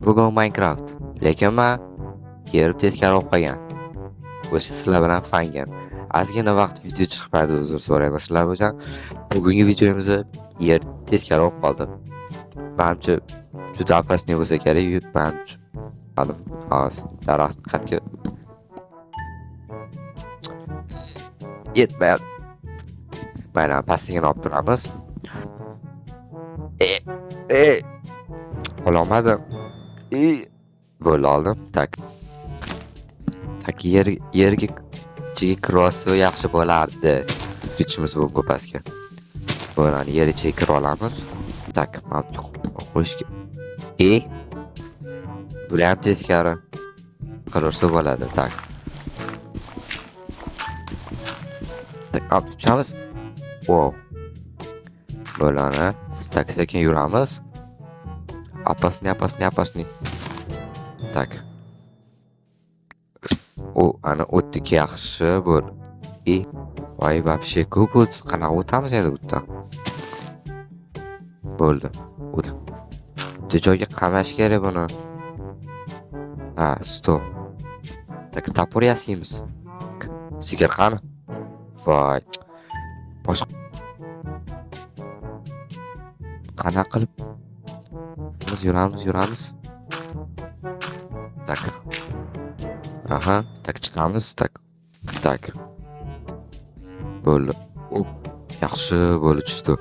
Bugun Minecraft. Lekin men yer teskari bo'lib qolgan. O'sha sizlar bilan fangan. Ozgina vaqt video chiqmadi, uzr so'rayman sizlar bilan. Bugungi videomizda yer teskari bo'lib qoldi. Manimcha juda опасный bo'lsa kerak, manimcha. Hozir daraxt qatga yetmayapti. Mayli, pastligini olib turamiz. Ololmadim. Bo'ldi, oldim. Так. Так, yerga ichiga kirolsa yaxshi bo'lardi. Kuchimiz bu pastga. Bo'ladi, yer ichiga kira olamiz. Так, mana qo'yishga. Bular ham teskari qilursa bo'ladi. Так. Так, olib tushamiz. Wow. Bo'ladi. Так, sekin yuramiz. Опасный, опасный, опасный. Так. U ana o'tdik, yaxshi bo'l. Voy, вообще ko'p o't. Qanaqa o'tamiz endi bu yerdan? Bo'ldi. O't. Bitta joyga qamash kerak buni. Ha, стоп. Так, топор yasaymiz. Sigir qani? Voy. Boshqa qanaqa qilib biz yuramiz, yuramiz. Так. Aha, так chiqamiz, так. Так. Bo'ldi. Op, yaxshi bo'ldi, tushdi.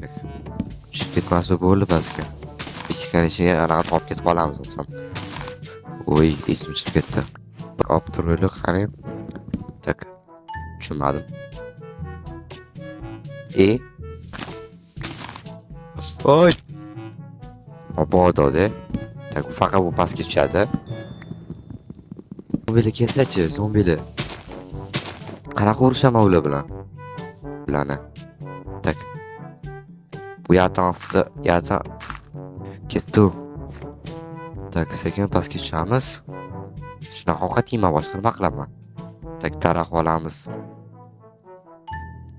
Так. Tushib ketmasa bo'ldi pastga. Eshikdan ichiga anaqa topib ketib qolamiz bo'lsam. Oy, esim chiqib ketdi. Olib turaylik, qarang. Так. Tushunmadim. Oy. Mabodo-da. Так, faqat bu pastga tushadi. Zombilar kelsa-chi, zombilar. Qanaqa urushaman ular bilan? Ularni. Так. Bu yoq tarafda, yoqdan ketdi. Так, sekin pastga tushamiz. Shunaqa ovqat yeyman, boshqa nima qilaman? Так, daraxt olamiz.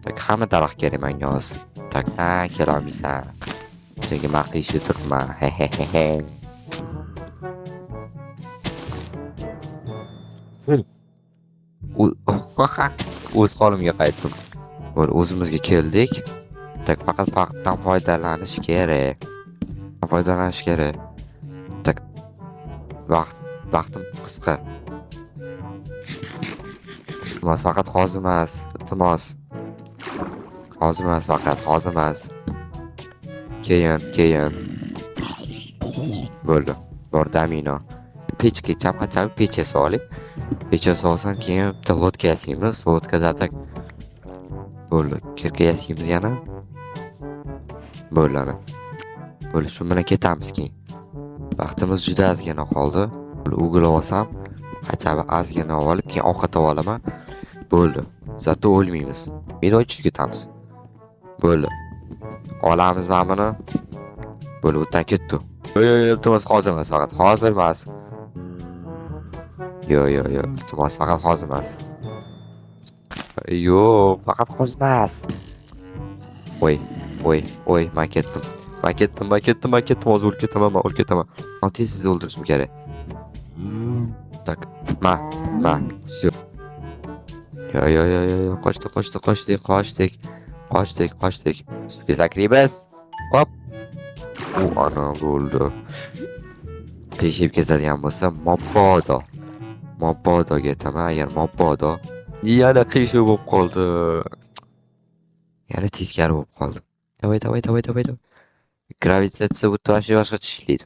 Так, hamma daraxt kerak menga hozir. Так, san kelolmaysan. Chunki men qiyshib turibman. He he he he. O'z holimga qaytdim. Bo'ldi, o'zimizga keldik. Так, faqat vaqtdan foydalanish kerak. Foydalanish kerak. Так. Vaqtim qisqa. Iltimos, faqat hozir emas, iltimos. Hozir emas, faqat hozir emas. Keyin, keyin. Bo'ldi. Bor domino. Pechka chap-chap pecha solib. Pecha solsam keyin bitta лодка yasaymiz. Лодка da так. Bo'ldi. Кирка yasaymiz yana. Bo'ldi ana. Bo'ldi, shu bilan ketamiz keyin. Vaqtimiz juda ozgina qoldi. Угол olsam, хотя бы ozgina olib, keyin ovqat olaman. Bo'ldi. Зато o'lmaymiz. Meni tushib ketamiz. Bo'ldi. Olamiz mana buni. Bo'ldi, o'tdan ketdi. Yo'q, yo'q, iltimos, hozir emas, faqat hozir emas. Yo'q, yo'q, yo'q, iltimos, faqat hozir emas. Yo'q, faqat hozir emas. Voy, voy, voy, men ketdim. Men ketdim, men ketdim, men ketdim, hozir o'lib ketaman, men o'lib ketaman. Tez tez o'ldirishim kerak. Так, ma, ma, всё. Yo, yo, yo, yo, yo, qochdik, qochdik, qochdik, qochdik. Qochdik, qochdik. Suvga sakraymiz. Hop. U ana bo'ldi. Qiyshib ketadigan bo'lsa, mabodo. Mabodo ketaman, agar mabodo yana qiyshiq bo'lib qoldi. Yana teskari bo'lib qoldi. Давай, давай, давай, давай, давай. Gravitatsiya bu вообще boshqacha ishlaydi.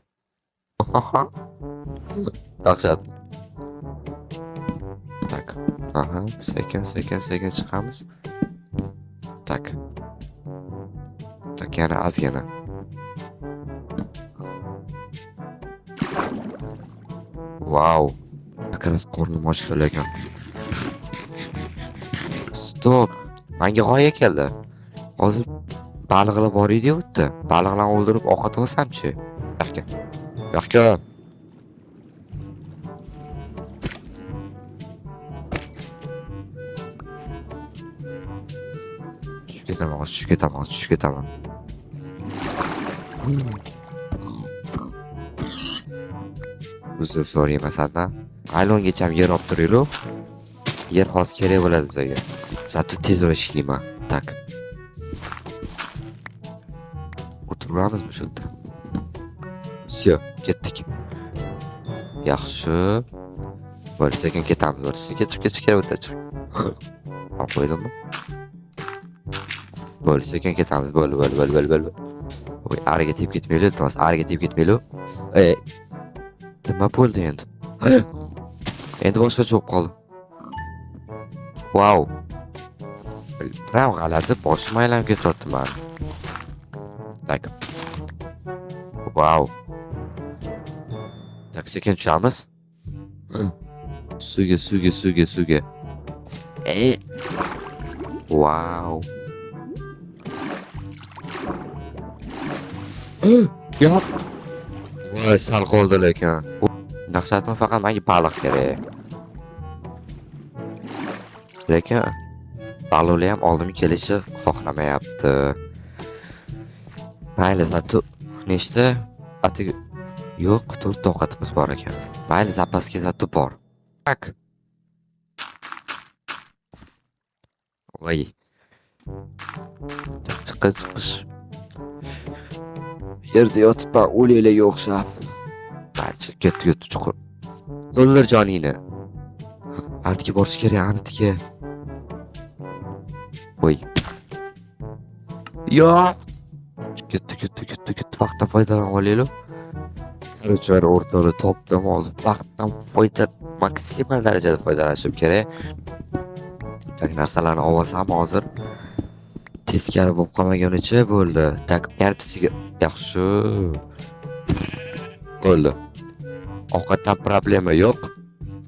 Dahshat. Так. Aha, sekin, sekin, sekin chiqamiz. Так. Так, yana ozgina. Vau. Как раз qornim ochdi lekin. Стоп. Menga g'oya keldi. Hozir baliqlar bor edi-yu u yerda. Baliqlarni o'ldirib ovqat olsamchi? Yo'qqa. Yo'qqa. Tushib ketaman, hozir tushib ketaman, hozir tushib ketaman. Uzr so'rayman sandan. Aylongacha ham yer olib turaylik. Yer hozir kerak bo'ladi bizga. Зато tezroq ishlayman. Так. O'tiramizmi shu yerda? Всё, ketdik. Yaxshi. Bo'ldi, sekin ketamiz, bo'ldi. Sekin chiqib ketish kerak o'ta chiq. Olib qo'ydimmi? Bo'ldi, sekin ketamiz. Bo'ldi, bo'ldi, bo'ldi, bo'ldi, bo'ldi. Voy, ariga tegib ketmaylik, iltimos, ariga tegib ketmaylik. Nima bo'ldi endi? Endi boshqacha bo'lib qoldi. Vau. Prям g'alati, boshim aylanib ketyapti mani. Так. Vau. Так, sekin tushamiz. Suvga, suvga, suvga, suvga. Ey. Vau. Yo'q. Voy, sal qoldi lekin. Dahshatmi, faqat menga baliq kerak. Lekin baliqlar ham oldimga kelishni xohlamayapti. Mayli, зато nechta atigi yo'q, 4 ovqatimiz bor ekan. Mayli, zapaska зато bor. Так. Voy. Chiqib chiqish. Yerda yotibman, o'liklarga o'xshab. Chiqib ketdi, ketdi chuqur. O'ldir joningni. Artga borish kerak, artga. Voy. Yo'q. Ketdi, ketdi, ketdi, ketdi. Vaqtdan foydalanib olaylik. Короче, mana o'rtoqni topdim hozir. Vaqtdan foyda maksimal darajada foydalanishim kerak. Так, narsalarni olsam hozir teskari bo'lib qolmagunicha bo'ldi. Так, yarimtasiga yaxshi. Bo'ldi. Ovqatdan problema yo'q.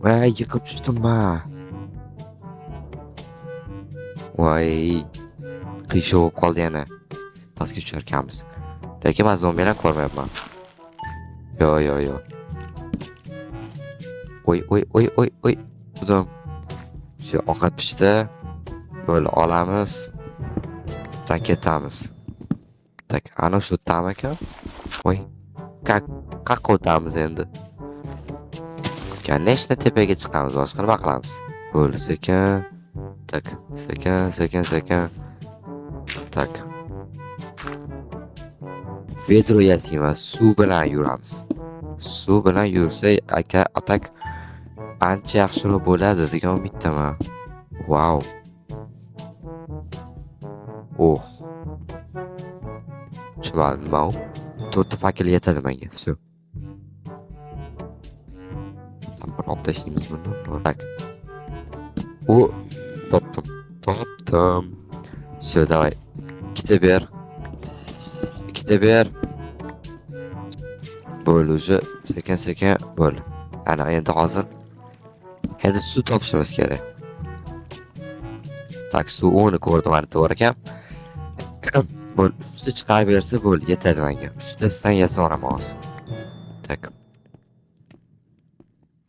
Voy, yiqilib tushdim man. Voy, qiyshiq bo'lib qoldi yana. Pastga tushar ekanmiz. Lekin men zombilarni ko'rmayapman. Yo, yo, yo. Oy, oy, oy, oy, oy. Xudo. Shu ovqat pishdi. Bo'ldi, olamiz. Bundan ketamiz. Так, ana shu yerda ekan? Voy. Qayerqa o'tamiz endi? Конечно, tepaga chiqamiz. Boshqa nima qilamiz? Bo'ldi, sekin. Так, sekin, sekin, sekin. Так. Ведро yasayman, suv bilan yuramiz. Suv bilan yursak, aka, atak ancha yaxshiroq bo'ladi degan umiddaman. Vau. Oh. Tushunmadim, nima u? 4 ta факел yetadi menga. Всё. Bir olib tashlaymiz buni. Так. U topdim. Topdim. Всё, давай. Ikkita ber. Ikkita ber. Bo'ldi, уже sekin-sekin bo'ldi. Ana endi hozir endi suv topishimiz kerak. Так, suv o'ni ko'rdim, mana bor ekan. Bo'ldi, uchta chiqarib bersa bo'ldi, yetadi menga. Uchtasidan yasaveraman hozir. Так.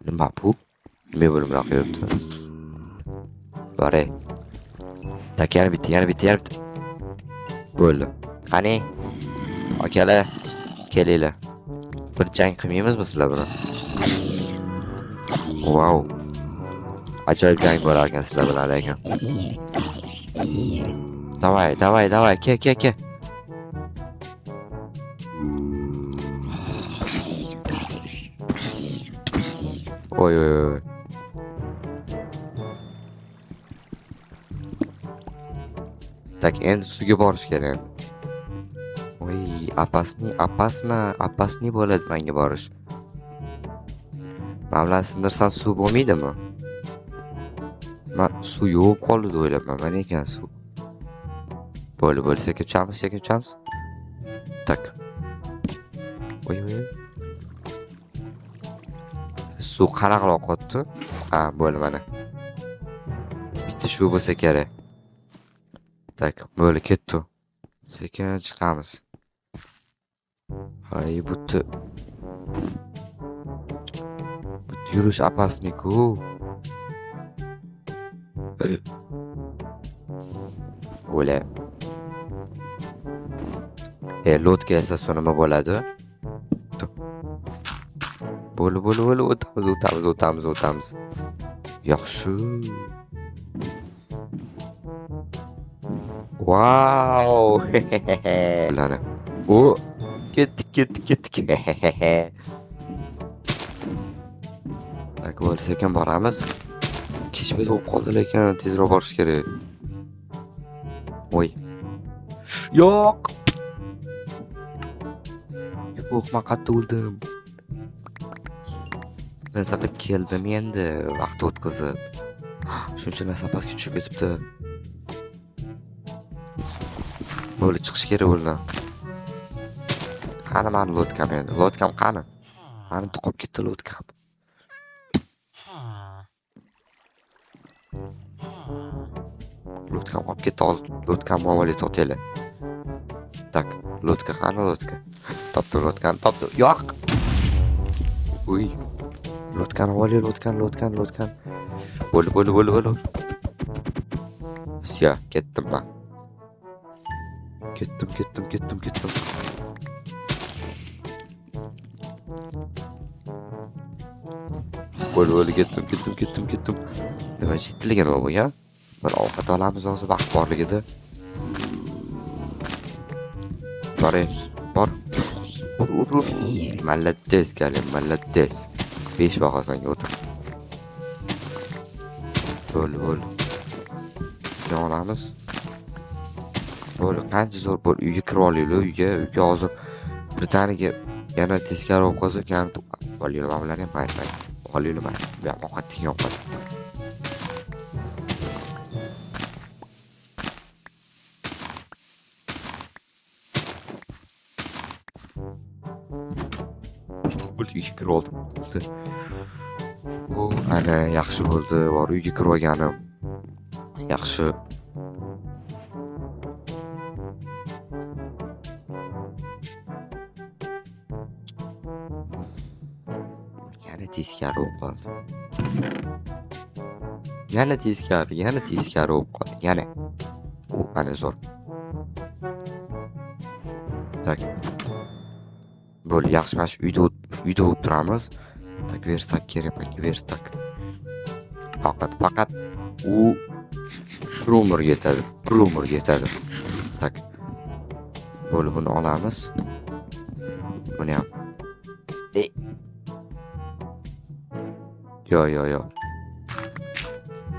Nima bu? Nima bo'lib bunaqa yuribdi? Boray. Так, yana bitta, yana bitta, yana bitta. Bo'ldi. Qani? Akalar, kelinglar. Bir jang qilmaymizmi sizlar bilan? Vau. Ajoyib jang bo'lar ekan sizlar bilan lekin. Давай, давай, давай, kel, kel, kel. Oy, oy, oy. Так, endi suvga borish kerak endi. Oy, опасный, опасно, опасный bo'ladi menga borish. Men bilan sindirsam suv bo'lmaydimi? Men suv yo'q qoldi deb o'ylabman. Mana ekan suv. Bo'ldi, bo'ldi, sekin tushamiz, sekin tushamiz. Так. Oy, oy, oy. Suv qanaqa qilib oqyapti? Ha, bo'ldi mana. Bitta shu bo'lsa kerak. Так, bo'ldi, ketdi. Sekin chiqamiz. Hay, bu yerda yurish опасный-ku. O'la. Лодка yasasa nima bo'ladi? Bo'ldi, bo'ldi, bo'ldi, o'tamiz, o'tamiz, o'tamiz, o'tamiz. Yaxshi. Vau! Lana. O, ketdik, ketdik, ketdik. Так, bo'ldi, sekin boramiz. Kech payt bo'lib qoldi lekin tezroq borish kerak. Voy. Yo'q. Yo'q, men qattiq o'ldim. Narsa qilib keldim endi vaqt o'tkazib. Shuncha narsa pastga tushib ketibdi. Bo'ldi, chiqish kerak bo'ldi. Qani mani лодка m endi? Лодка m qani? Qani qolib ketdi лодка m. Лодка m qolib ketdi hozir. Лодка m olib otaylik. Так, лодка qani лодка? Topdim лодка ni, topdim. Yo'q. Uy. Лодка ni olay, лодка ni, лодка ni, лодка ni. Bo'ldi, bo'ldi, bo'ldi, bo'ldi. Всё, ketdim men. Ketdim, ketdim, ketdim, ketdim. Bo'ldi, bo'ldi, ketdim, ketdim, ketdim, ketdim. Nima chettiligi nima bo'lgan? Bir ovqat olamiz hozir vaqt borligida. Bor, bor. Ur, ur, ur. Молодец, Galim, молодец. 5 baho senga, o'tir. Bo'ldi, bo'ldi. Buni olamiz. Bo'ldi, qancha zo'r bo'ldi. Uyga kirib olaylik, uyga, uyga hozir birdaniga yana teskari bo'lib qolsa, yana olaylik, mana bularni ham mayli, mayli. Olaylik, mayli. Bu ham ovqat, degan ovqat. Bo'ldi, uyga kirib oldim. Bo'ldi. U ana yaxshi bo'ldi, bor uyga kirib olganim. Yaxshi. Yana teskari bo'lib qoldi. Yana teskari, yana teskari bo'lib qoldi. Yana. U ana zo'r. Так. Bo'ldi, yaxshi, mana shu uyda o'tiramiz. Так, верстак kerak menga, верстак. Faqat, faqat u bir umrga yetadi, bir umrga yetadi. Так. Bo'ldi, buni olamiz. Buni ham. Yo, yo, yo.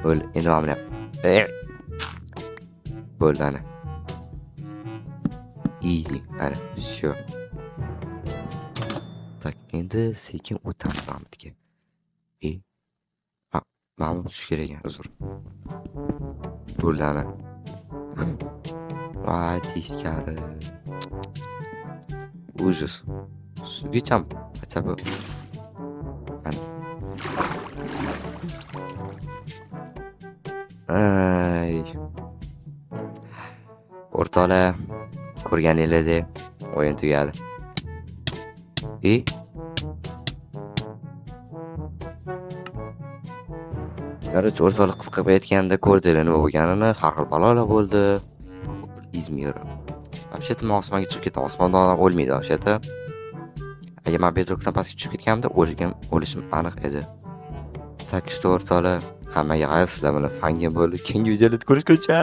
Bo'ldi, endi mana buni ham. Bo'ldi, ana. Easy, ana, всё. Так, endi sekin o'tamiz mana bu yerga. Ha, mana bu tush kerak ekan, uzr. Bo'ldi, ana. Voy, teskari. Ужас. Suvgacham, хотя бы. Ana. Ay. O'rtoqlar, ko'rganingizdek o'yin tugadi. Короче, o'rtoqlar, qisqa qilib aytganda ko'rdinglar nima bo'lganini, har xil balolar bo'ldi. Izmir. Вообще-то men osmonga chiqib ketdim. Osmonda odam o'lmaydi вообще-то. Agar men bedrockdan pastga tushib ketganimda o'lishim aniq edi. Так что o'rtoqlar, hammaga xayr, sizlar bilan Fangin bo'ldi. Keyingi videolarda ko'rishguncha.